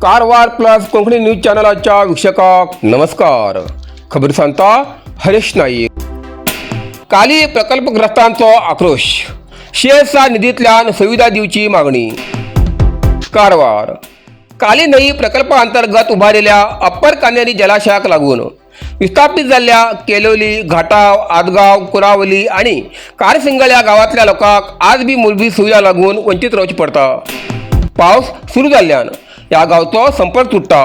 Karwar plus Konkani news चॅनलाच्या वीक्षकांक नमस्कार. खबर सांगता हरेश नाईक. काली प्रकल्पग्रस्तांचो आक्रोश, सीएसआर निधींतल्यान सुविधा दिवची मागणी. कारवार काली न्हंय प्रकल्पाअंतर्गत उबारिल्ल्या अप्पर कान्हेरी जलाशयाक लागून विस्थापित जाल्ल्या केलोली, घाटाव, आदगाव, कुरावली आणि कारसिंगल ह्या गावांतल्या लोकांक आज बी मूलभूत सुविधा लागून वंचीत रावचें पडटा. पावस सुरू जाल्ल्यान ह्या गांवचो संपर्क तुट्टा.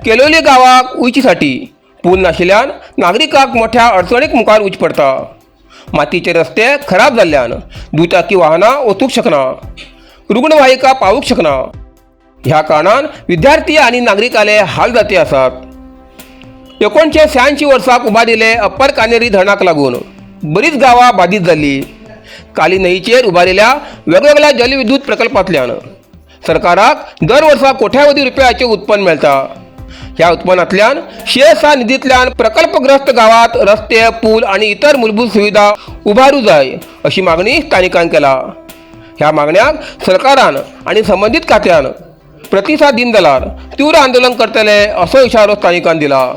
केलोली गांवाक वयचेसाठी पूल नाशिल्ल्यान नागरिकांक मोठ्या अडचणीक मुखार वचचें पडटा. मातीचे रस्ते खराब जाल्ल्यान दुचाकी वाहनां वचूंक शकना, रुग्णवाहिका पावूंक शकना. ह्या कारणान विद्यार्थी आनी नागरिकाले हाल जाते आसात. 1986 वर्साक उबारिल्ले अप्पर कानेरी धरणाक लागून बरीच गांवां बादीत जाल्ली. काली न्हंयचेर उबारिल्ल्या वेगवेगळ्या जलविद्युत प्रकल्पांतल्यान सरकाराक दर वर्सा कोट्यावधी रुपयाचें उत्पन्न मेळटा. ह्या उत्पन्नांतल्यान सीएसआर निधींतल्यान प्रकल्पग्रस्त गांवांत रस्ते, पूल आनी इतर मूलभूत सुविधा उबारूं जाय अशी मागणी स्थानिकांनी केला. ह्या मागण्याक सरकारान आनी संबंदीत खात्यान प्रतिसाद दिना जाल्यार तीव्र आंदोलन करतले असो इशारो स्थानिकांनी दिला.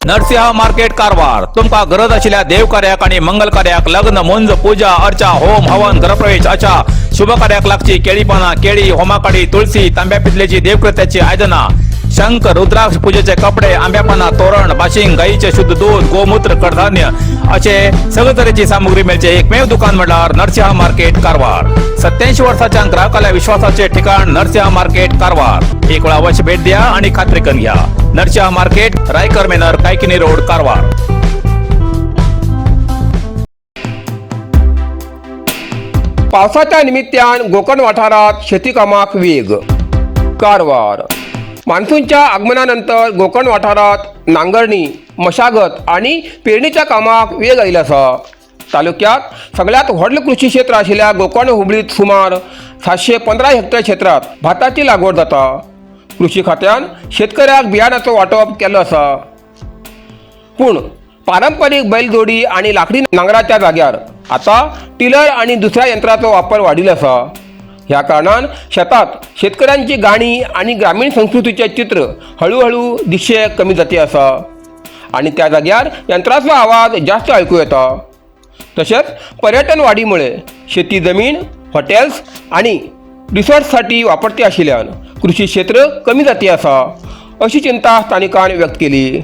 नरसिंह मार्केट कारवार. तुमकां गरज आशिल्ल्या देवकार्याक आणि मंगल कार्याक, लग्न, मुंज, पूजा अर्चा, होम हवन, गृहप्रवेश अशा शुभ कार्याक लागची केळी पानां, केळी, होमाकाडी, तुळसी, तांब्या पितलेची देवकृत्याची आयदनां, शंख, रुद्राक्ष, पूजेचे कपडे, आंब्या पानां, तोरण, बाशिंग, गाईचे शुद्ध दूध, गोमूत्र, कडधान्य असे सगळे तरेची सामुग्री मेळचे एकमेव दुकान म्हणल्यार नरसिंह मार्केट कारवार. 87 वर्साच्या ग्राहकाला विश्वासाचे ठिकाण नरसिंह मार्केट कारवार. एक वेळा अवश्य भेट द्या आणि खात्री करून घ्या. Narasimha market, Raikar manor, Kaikini road, Karwar. पावसाच्या निमित्तान गोकर्ण वाठारात शेतीकामाक वेग. कारवार मान्सूनच्या आगमनानंतर गोकर्ण वाठारात नांगरणी, मशागत आणि पेरणीच्या कामाक वेग आयिल्लो आसा. तालुक्यात सगळ्यात व्हडलें कृषी क्षेत्र आशिल्ल्या गोकर्ण हुबळीत सुमार 715 हेक्टर क्षेत्रात भाताची लागवड जाता. कृषी खात्यान शेतकऱ्याक बियाणाचो वांटप केल्लो आसा, पूण पारंपरीक बैलजोडी आणि लाकडी नांगराच्या जाग्यार आता टिलर आणि दुसऱ्या यंत्राचो वापर वाडिल्लो आसा. ह्या कारणान शेतात शेतकऱ्यांची गाणी आणि ग्रामीण संस्कृतीचें चित्र हळूहळू दिशे कमी जाती आसा आणि त्या जाग्यार यंत्राचो आवाज जास्त आयकूं येता. तशेंच पर्यटन वाडीमुळे शेती जमीन हॉटेल्स आणि रिसॉर्ट्ससाठी वापरती आशिल्ल्यान कृषी क्षेत्र कमी जाती आसा अशी चिंता स्थानिकान व्यक्त केली.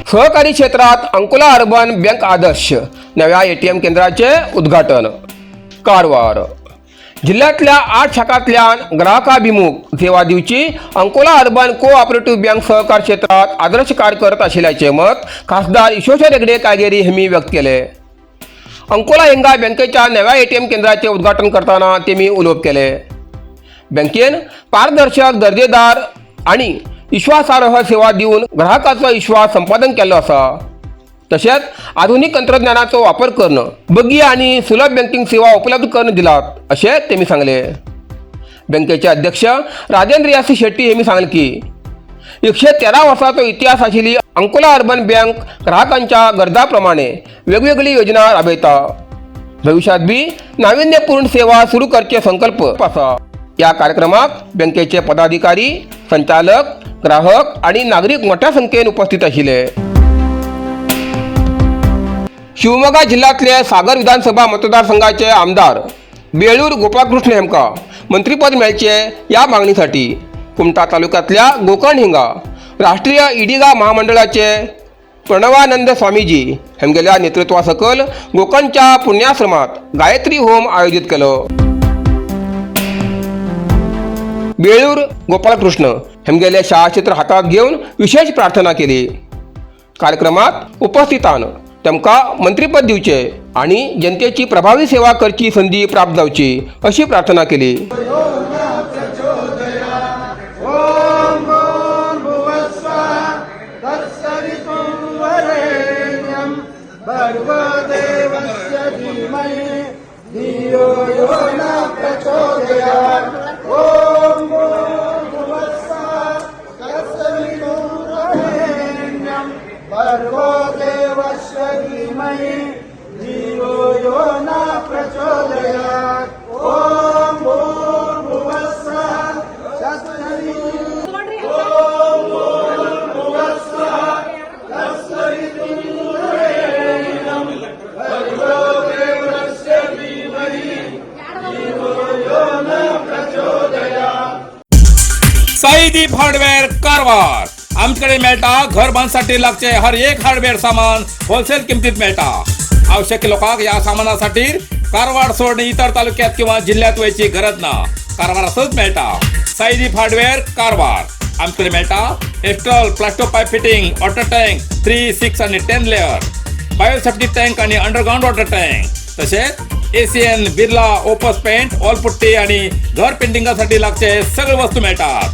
सहकारी क्षेत्रात अंकोला अर्बन बँक आदर्श, नव्या एटीएम केंद्राचे उद्घाटन. कारवार जिल्ह्यातल्या 8 शाखांतल्यान ग्राहकाभिमुख सेवा दिवची अंकोला अर्बन कोऑपरेटिव्ह बँक सहकार क्षेत्रात आदर्श कार्य करत आशिल्ल्याचे मत खासदार ईश्वेश्वर हेगडे कागेरी यांनी व्यक्त केले. अंकोला हिंगा बँकेच्या नव्या एटीएम केंद्राचे उद्घाटन करताना तेमी उलोवप केले. बँकेन पारदर्शक, दर्जेदार आणि विश्वासार्ह सेवा दिवन ग्राहकाचो विश्वास संपादन केल्लो आसा. तशेंच आधुनिक तंत्रज्ञानाचो वापर करून बगी आणि सुलभ बँकिंग सेवा उपलब्ध करून दिलात अशें तेमी सांगले. बँकेचे अध्यक्ष राजेंद्र यासी शेट्टी यांनी सांगले की 113 वर्साचो इतिहास आशिल्ली अंकोला अर्बन बँक ग्राहकांच्या गरजाप्रमाणे वेगवेगळी योजना राबयता. भविष्यात बी नाविन्यपूर्ण सेवा सुरू करचे संकल्प आसा. या कार्यक्रमाक बँकेचे पदाधिकारी, संचालक, ग्राहक आणि नागरिक मोठ्या संख्येन उपस्थित आशिल्ले. शिवमोगा जिल्ह्यातले सागर विधानसभा मतदारसंघाचे आमदार बेळूर गोपाळकृष्ण हेमका मंत्रिपद मेळचे या मागणीसाठी कुमठा तालुक्यातल्या गोकर्ण हिंगा राष्ट्रीय इडिगा महामंडळाचे प्रणवानंद स्वामीजी हेमगेल्या नेतृत्वा सकल गोकर्णच्या पुण्याश्रमात गायत्री होम आयोजित केलो. बेळूर गोपालकृष्ण हेमगेले शाळाचित्र हातात घेऊन विशेष प्रार्थना केली. कार्यक्रमात उपस्थितान तेमकां मंत्रीपद दिवचे आणि जनतेची प्रभावी सेवा करची संधी प्राप्त जावची अशी प्रार्थना केली. तत्सवितुर्वरेण्यं भर्गो देवस्य धीमहि धियो यो न प्रचोदयात्. ॐ भूर्भुवस्सुवः तत्सवितुर्वरेण्यं भर्गो देवस्य धीमहि धियो यो न प्रचोदयात्. ॐ भूर्भुवस्सुवः तत्सवितुर् साईदीप हार्डवेअर कारवार. आमच्याकडे मेळटा घर बांधसाठी लागचे हर एक हार्डवेअर सामान होलसेल किमतीत मेळटा. आवश्यक लोकांक या सामानासाठी कारवार सोडून इतर तालुक्यात किंवा जिल्ह्यात वयची गरज ना, कारवारातच मेळटा. साईदीप हार्डवेअर कारवार. आमच्याकडे मेळटा Astral plasto pipe fitting, water tank 3, 6 आणि 10 लेअर, बायोसेफ्टी टँक आणि अंडरग्राऊंड वॉटर टँक, तसेच Asian Birla Opus paint, wall putty आणि घर पेंटिंगासाठी लागचे सगळे वस्तू मिळतात.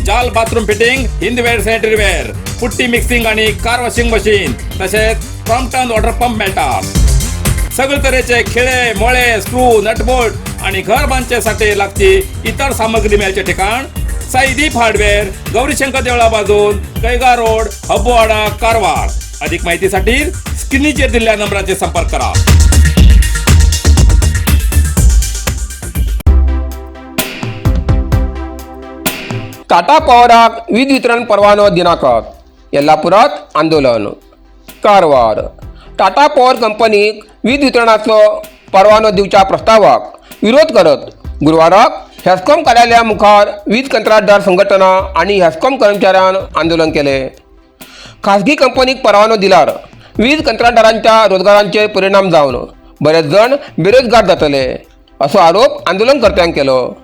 जाल bathroom fitting, Hindware sanitary ware, putty mixing आणि कार वॉशिंग मशीन, तसेच क्रॉम्प्टन वॉटर पंप मिळतात. सगळे तऱ्हेचे खिळे, मोळे, स्क्रू, नटबोल्ट आणि घर बांधण्यासाठी लागची इतर सामग्री मिळायचे ठिकाण साईदीप हार्डवेअर, गौरीशंकर देवळा बाजून, कैगा रोड, हब्बोवाडा, कारवार. अधिक माहितीसाठी स्क्रीनचे दिलेल्या नंबराचे संपर्क करा. टाटा पॉवराक वीज वितरण परवानो दिनाकात, येल्लापुरात आंदोलन. कारवार. टाटा पॉवर कंपनीक वीज वितरणाचो परवानो दिवच्या प्रस्तावाक विरोध करत गुरुवाराक हेस्कॉम कार्यालया मुखार वीज कंत्राटदार संघटना आनी हेस्कॉम कर्मचाऱ्यान आंदोलन केले. खाजगी कंपनीक परवानो दिल्यार वीज कंत्राटदारांच्या रोजगारांचेर परिणाम जावन बरेच जण बेरोजगार जातले असो आरोप आंदोलनकर्त्यांक केलो.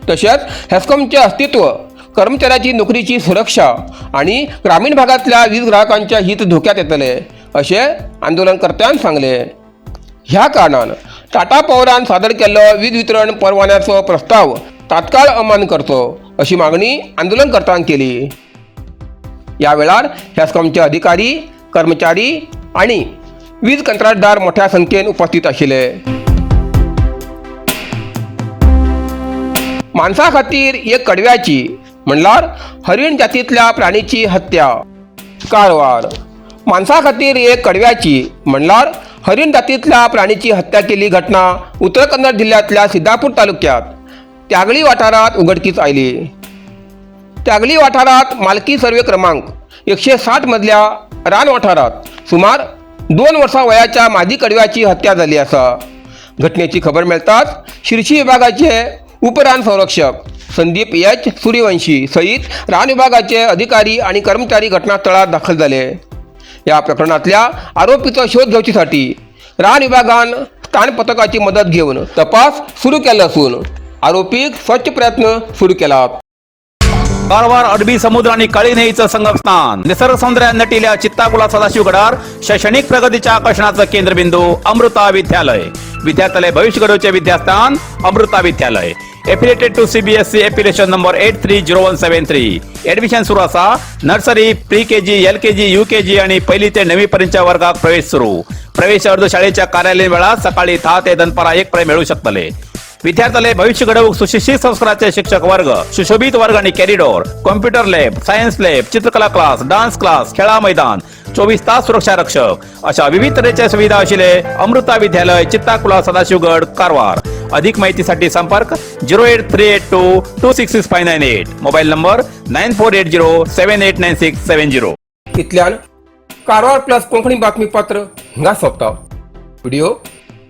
तशेंच हेस्कॉमचें अस्तित्व, कर्मचाऱ्याची नोकरीची सुरक्षा आणि ग्रामीण भागातल्या वीज ग्राहकांचे हित धोक्यात येतले अशें आंदोलनकर्त्यान सांगले. ह्या कारणान टाटा पॉवरान सादर केल्लो वीज वितरण परवान्याचो प्रस्ताव तात्काळ अमान्य करचो अशी मागणी आंदोलनकर्त्यांक केली. या वेळार हेस्कॉमचे अधिकारी, कर्मचारी आणि वीज कंत्राटदार मोठ्या संख्येन उपस्थित आशिल्ले. माणसा खातीर एक कडव्याची म्हणल्यार हरीण जातींतल्या प्राणीची हत्या. कारवार. माणसा खातीर एक कडव्याची म्हणल्यार हरीण जातींतल्या प्राणीची हत्या केल्ली घटना उत्तर कन्नड जिल्ह्यांतल्या सिद्धापूर तालुक्यात त्यागळी वाठारांत उघडकीस आयली. त्यागली वाठारांत मालकी सर्वे क्रमांक 160 मदल्या रान वाठारांत सुमार 2 वर्सां वयाच्या मादी कडव्याची हत्या जाल्ली आसा. घटनेची खबर मेळटाच शिरशी विभागाचे उपरान संरक्षक संदीप एच सूर्यवंशी सहित रान विभागाचे अधिकारी आणि कर्मचारी घटनास्थळात दाखल जाले. या प्रकरणातल्या आरोपीचो शोध घेवचेसाठी रान विभागान स्थान पथकाची मदत घेवन तपास सुरू केलो असून आरोपीक स्वच्छ प्रयत्न सुरू केला. कारवार अरबी समुद्र आणि काळी न्हंयेचं संगम स्थान, निसर्ग सौंदर्यान नटिल्या चित्ताकुला सदाशिवगडार शैक्षणिक प्रगतीच्या आकर्षणाचं केंद्रबिंदू अमृता विद्यालय. विद्यार्थ्यालय भविष्य घडवचे विद्यास्थान अमृता विद्यालय. Affiliated to CBSE, affiliation number 830173. Admission सुरू असा. Nursery, pre KG, LKG, UKG आणि पहिली ते नववी पर्यंतच्या वर्गात प्रवेश सुरू. प्रवेश अर्ज शाळेच्या कार्यालयीन वेळात सकाळी 10 ते दनपारा 1 पर्यंत मिळू शकतले. विद्यार्थ्याले भविष्य घडवूक सुशिक्षित संस्काराचे शिक्षक वर्ग, सुशोभित वर्ग आणि corridor, computer lab, science lab, चित्रकला क्लास, डान्स क्लास, खेळा मैदान, 24 तास सुरक्षा रक्षक अशा विविध तऱ्हेच्या सुविधा असलेले अमृता विद्यालय, चित्ताकुला, सदाशिवगड, कारवार. अधिक माहितीसाठी संपर्क 08382266598, mobile number 9480789670. इतल्यान कारवार प्लस कोंकणी बातमीपत्र हिंगा सोंपता. व्हिडिओ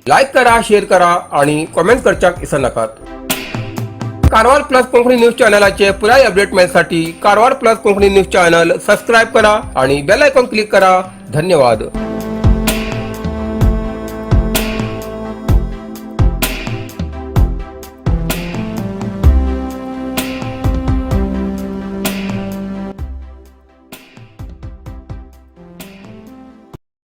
लायक करा, शेअर करा आणि कॉमेंट करच्याक विसरनाकात. कारवार प्लस कोंकणी न्यूज चॅनलाचे पुराय update मेळसाठी Karwar plus Konkani news channel subscribe करा आणि बेल आयकॉन क्लिक करा. धन्यवाद.